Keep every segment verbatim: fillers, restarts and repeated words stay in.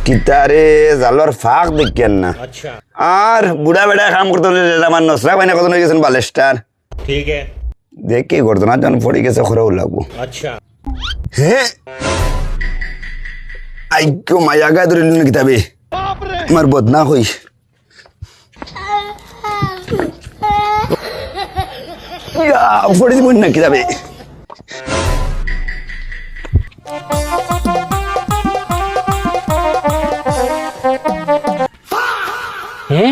কিতারে জালর ফাঁক দেখিয়ার না। আর বুড়া বেটায় কাম করতে হলে আমার নসরা ভাইনা কত হয়ে গেছেন বালেস্টার। দেখি ঘটনা জন পড়ি গেছে, খরাও লাগবো। হে, আইকো মায়া গায়ে ধরিল না কিতাবে। আমার বদনা কই। ইয়া, পড়ি দিব না কিতাবে। হে?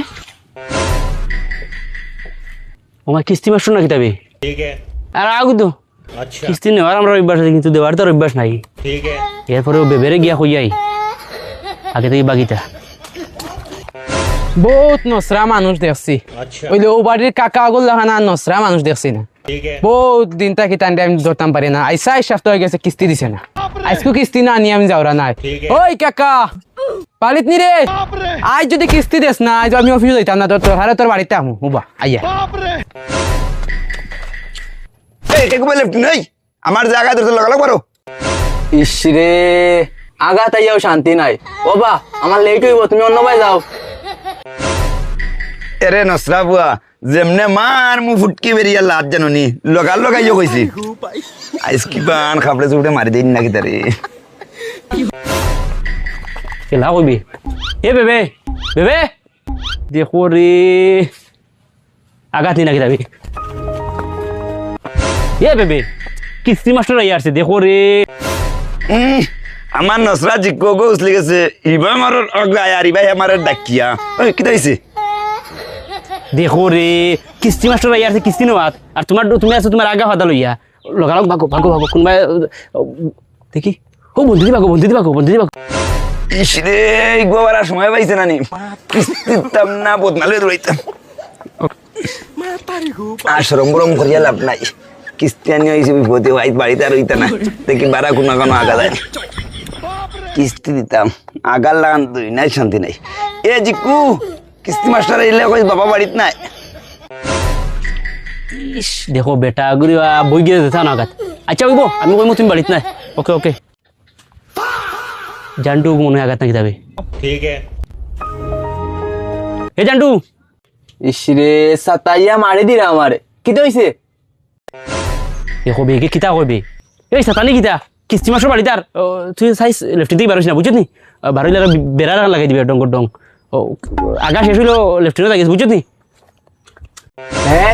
ও মা, কিস্তি মাস্টর না কিতাবে? আর আগু তো। কিস্তি নেওয়ার আমরার অভ্যাস আছে, কিন্তু দেওয়ার তো আর অভ্যাস নাই। এরপরে ও বেবেরে গিয়া কইয়াই, আগে থাকি বাগিতা। বউত নসরা মানুষ দেখছি। অইলে ও বাড়ির কাকা অগুর লাখান আর নসরা মানুষ দেখছি না। বউত দিন থাকি তানরে আমি ধরতাম পারি না। আইজ চাইর সাপ্তা অই গেছে, কিস্তি দিছে না। আইজকু কিস্তি না নিয়া আমি যাওরা নায়। ওই কাকা, বাড়িত নি রে? আইজ যুদি কিস্তি দেস না, আইজ আমি অফিসো যাইতাম না, তোর, তোর হারে তোর বাড়িত আইমু, হুবা, আইয়া। এই, কে কুবাই লেফট নেই? আমার জাগা ধরতে লাগালাগ পারো। ইস রে, আগাত আইয়াও শান্তি নাই। ও বা, আমার লেট অইবো, তুমি অন্য বায় যাও। এরে নসরা বুয়া, যেমনে মার মু ফুটকি বেরিয়া লাত জানো নি, লগার লগাইও কইছি। আইজ কিবান খাবড়ে চুবড়ে মারি দেইন না কিতারে। কেলা কইবি? এ বেবে, বেবে, দেখো রে, আগাত নি না কিতাবে। এ বেবে, কিস্তি মাস্টর আইয়া আছে, দেখো রে। উম, আমার নসরা জিক্কু গো উছলি গেছে, ইবা আমার অগায় আর ইবায় আমার ডাকিয়া। ওই, কিতা অইছে? দেখো রে, কিস্তি মাস্টর আইয়া আছে, কিস্তি নেওয়াত। আর তুমার, তুমি আছো তুমার আগা ফাদা লইয়া। লগালগ ভাগো, ভাগো, ভাগো, কুনবায়, দেখি। ও বন্ধু দিবা গো, বন্ধু দিবা গো, বন্ধু দিবা গো। ইস রে, এই গোয়ার আর সময় পাইছে না নি। কিস্তি দিতাম না, বদনা লইয়া দৌড়াইতাম। আর শরম বরম করিয়া লাভ নাই। কিস্তি আনি অইছে বিপদে, ভাই বাড়িত আর অইতা না। দেখি বারা কুনো কুনো আগা যায়। কিস্তি দিতাম, আগার লাগান দুই নাই শান্তি নাই। এ জিকু, কিস্তি মাস্টার আইলে কইস বাবা বাড়িত নাই। ইস, দেখো বেটা, গুরি, আ, বই গিয়ে যেতা না আগাত। আচ্ছা, অইবো, আমি কইমু তুমি বাড়িত নাই। ওকে, ওকে। জান্টু মনে হয় আগাত না কিতাবে। এ জান্টু। ইস রে, সাতাইয়া মারি দিরা আমারে। কিতা অইছে? এ কবে, কি কিতা কবে? এই সাতানি কিতা? কিস্তি মাস্টর বাড়িত আর, ও, তুই চাইস লেফটিন থাকি বারইস না, বুঝছত নি? আ, বারইলে আর বে-, বেড়া লাগাই দিবে, ডঙ্গর ডং। ও, আগা শেষ অইলো, লেফটিনও থাকিস, বুঝছত নি? হে?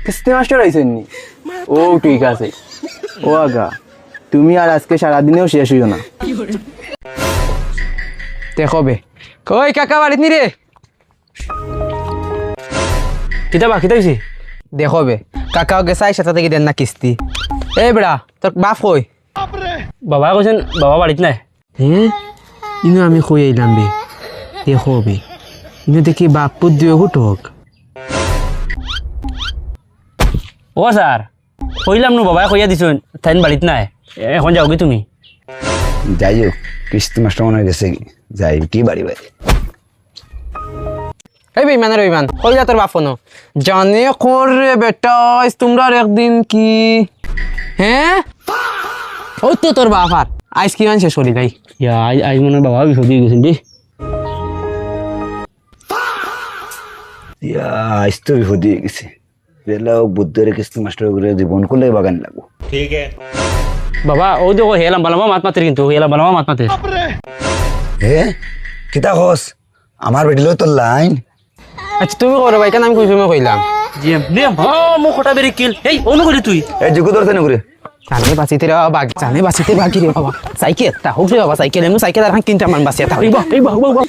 কিস্তি মাস্টর আইছইন নি? ও, ঠিক আছে। ও আগা, তুমি আর আজকে সারাদিনেও শেষ অইও না। দেখো বে। কই কাকা বাড়িত নি রে? কিতা বা, কিতা অইছে? দেখো বে, কাকা অগে চাইর সাপ্তা থাকি দেইন না কিস্তি। এই বেড়া, তোর বাপ কই? বাবা কইছইন, বাবা বাড়িত নাই। হে? ইনো আমি কই আইলাম বে? দেখো বে, ইনো দেখি বাপ পুত দুইও ঘটক। ও স্যার, কইলাম নু, বাবায় কইয়া দিছইন, তাইন বাড়িত নাই। এখন যাওগি তুমি? যাই হোক, কিস্তি মাস্টার মনে হয় গেছে গি। যাই কি বাড়ি বাড়ি। এই বেইমান রে বেইমান, কইলা তোর বাপ ফোনো। জানে কর রে বেটা, আইজ তুমরার একদিন কি? হে? ও তো তোর বাপ আর। আইজ কিবান শেষ করি যাই। ইয়া, আইজ, আইজ মনে হয় বাবা বিপদে গেছইন রে। ইয়া, আইজ তো বিপদে গেছে। বেলা ও বুদ্ধরে কিস্তি মাস্টার করে জীবন করলে বাগান লাগবো। বাবা, ও দেখো, হে লম্বা লম্বা মাত মাতের কিন্তু, হে লম্বা লম্বা মাত মাতের। হে? কিতা কস? আমার বেটিলো তোর লাইন? আচ্ছা, তুমি করো ভাই, কেন আমি কই সময় কইলাম? জি, এম, জি, এম। হ্যাঁ, মুখ ওটা বেরিয়ে কিল। এই, অনু করি তুই। এই, জিকু ধরছে না করে। জানে বাঁচিতে রে বাবা, জানে বাঁচিতে বাকি রে বাবা। সাইকেল, তা হোক রে বাবা, সাইকেল, এমনি সাইকেল আর হাঁ কিনতে আমার বাঁচিয়া তা। এই বা, এই বা, বা, বা।